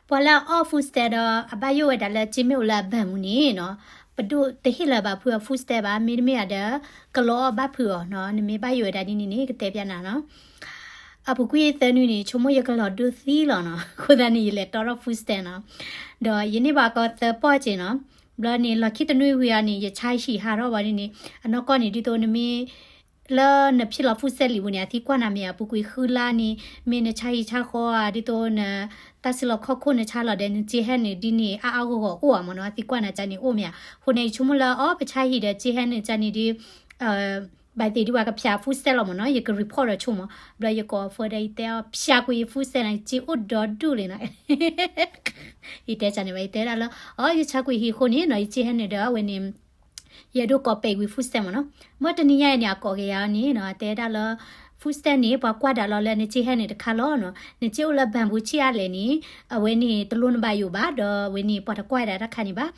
ပှၤလၢအအီၣ် food stamp ဒီး အဘၣ်ယိၣ်ဝဲဒၣ်လၢစ့မ့ၢ်အိၣ်လၢအ bank ပူၤန့ၣ်နီၤ, ပဒိၣ်တဟ့ၣ်လၢၤဘၣ်ဖုအ food stamp ဘၣ်, မ့တမ့ၢ်ဒီး ကလီအီၣ်ဘၣ်ဖုအီၤနီၤ, နမ့ၢ်ဘၣ်ယိၣ်ဝဲဒၣ်ဒ်န့ၣ်န့ၣ် ကတဲပျးနၤနီၤ. အပူၤကွံာ်သၢနွံန့ၣ် ဆိကမိၣ်ယကလီၤဒိသံလီၤနီၤ, အဃိသတးန့ၣ် ယလဲၤတီထီၣ် food stamp နီၤ, ဒီးယန့ၢ်ဘၣ်ကီသၢပီၢ်က့နီၤ, ဘျီန့ၣ် လီၢ်ခံတနွံဝံၤအီၤန့ၣ် ယဆါဟံၣ်ဟးထီၣ်ဘၣ်ဒ်န့ၣ်, အနီၢ်ကီၢ်န့ၣ် ဒ်သိးနမ့ၢ် လၢနဖံးလီၤ food stamp လံာ်ပူၤန့ၣ် အသံကွၢ်နၤမ့ၢ်ဧါ, အပူၤကွံာ်ဃုလါန့ၣ် မ့ၢ်နဆါဟံၣ်ဆါဃီဧါ, ဒ်သိးန တၢ်စုလီၢ်ခီၣ်ခိၣ်နဆါလီၤဒီး နက့ဟဲနုာ်ဒ်န့ၣ် အါအါဂီၢ်ဂီၢ်အိၣ်ဧါမ့ၢ်နီၤ, အသံကွၢ်နၤကန့ၣ်အိၣ်မ့ၢ်ဧါ. အဃိန့ၣ် ယဆိကမိၣ်လၢ အီ ပဆါဟံၣ်ဒီးက့ဟဲနုာ်ကန့ၣ်ဒ် ဘၣ်သ့ၣ်ဒ်ပှၤကဖျး food stamp လီၤမ့ၢ်နီၤ, ယက report ဒီးဆိကမိၣ်, ဘျီယကိး phone ဒီးယတဲအီၤ ဖျးကွံာ်ယ food stamp န့ၣ် က့အိၣ်ဒီဒူၣ်လံနီၤ. ယတဲကန့ၣ်ဘၣ် ယတဲဒၣ်လၢ အီ ယဆါကွံာ်ဟံၣ်အဃိန့ၣ်နီၤ ယက့ဟဲနုာ်ဒီးအဝဲန့ၣ် ယအဲၣ်ဒိးကိးပဲာ်ကွံာ် food stamp မ့ၢ်နီၤ. မ့ၢ်တနံၤညါအံၤန့ၣ် အကိးက့ၤယၤန့ၣ်နီၤ, တဲဒၣ်လၢ food stamp န့ၣ် ပှၤကွၢ်ဒၣ်လီၤလၢနက့ဟဲနုာ်တခါလီၤနီၤ, နက့အိၣ်လၢ bank ပူၤဆံးအါလဲၣ်န့ၣ် အဝဲန့ၣ်တလိၣ်နဘၣ်ယိၣ်ဘၣ်, ဒီးအဝဲန့ၣ်ပှၤတကွၢ်ဒၣ်တၢ်ခါန့ၣ်ဘၣ်,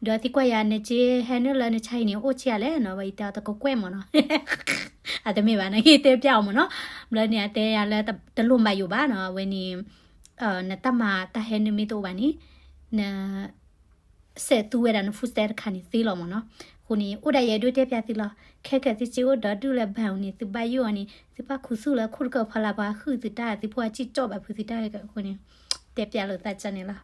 ဒီးသံကွၢ်ယၤ နက့ဟဲနုာ်လၢနဆါဟံၣ်န့ၣ် အိၣ်ဆံးအါလဲၣ်နီၤ, ဝဲယတဲအီၤတကကွဲၢ်မ့ၢ်နီၤ. အတမ့ၢ်ဘၣ် နက့တဲပျးအီၤမ့ၢ်နီၤ. ဘျီန့ၣ် အတဲယၤလၢတလိၣ်နဘၣ်ယိၣ်ဘၣ်နီၤ, အဝဲန့ၣ် နတၢ်မၤတၢ်ဟဲနုာ်မ့ၢ်တအိၣ်ဘၣ်န့ၣ် န စဲးသူဝဲဒၣ်န food stamp တခါန့ၣ်သ့လီၤမ့ၢ်နီၤ. အဃိန့ၣ် အိၣ်ဒၣ်ယအဲၣ်ဒိးတဲပျးသုလီၤ, ခဲကၢ်သုက့အိၣ်ဒီဒူၣ်လၢ bank န့ၣ် သုဘၣ်ယိၣ်အီၤန့ၣ် သုဘၣ်ခူသူၣ်လၢခိၣ်တကၢၢ်ဖီလာ် ပှၤဟုၣ်သုတၢ် သုဖိအစံၣ်ကၠီၣ်ဘၣ်ဖုးသုတၢ်အဃိန့ၣ် တဲပျးလိာ်သးကန့ၣ်လီၤ.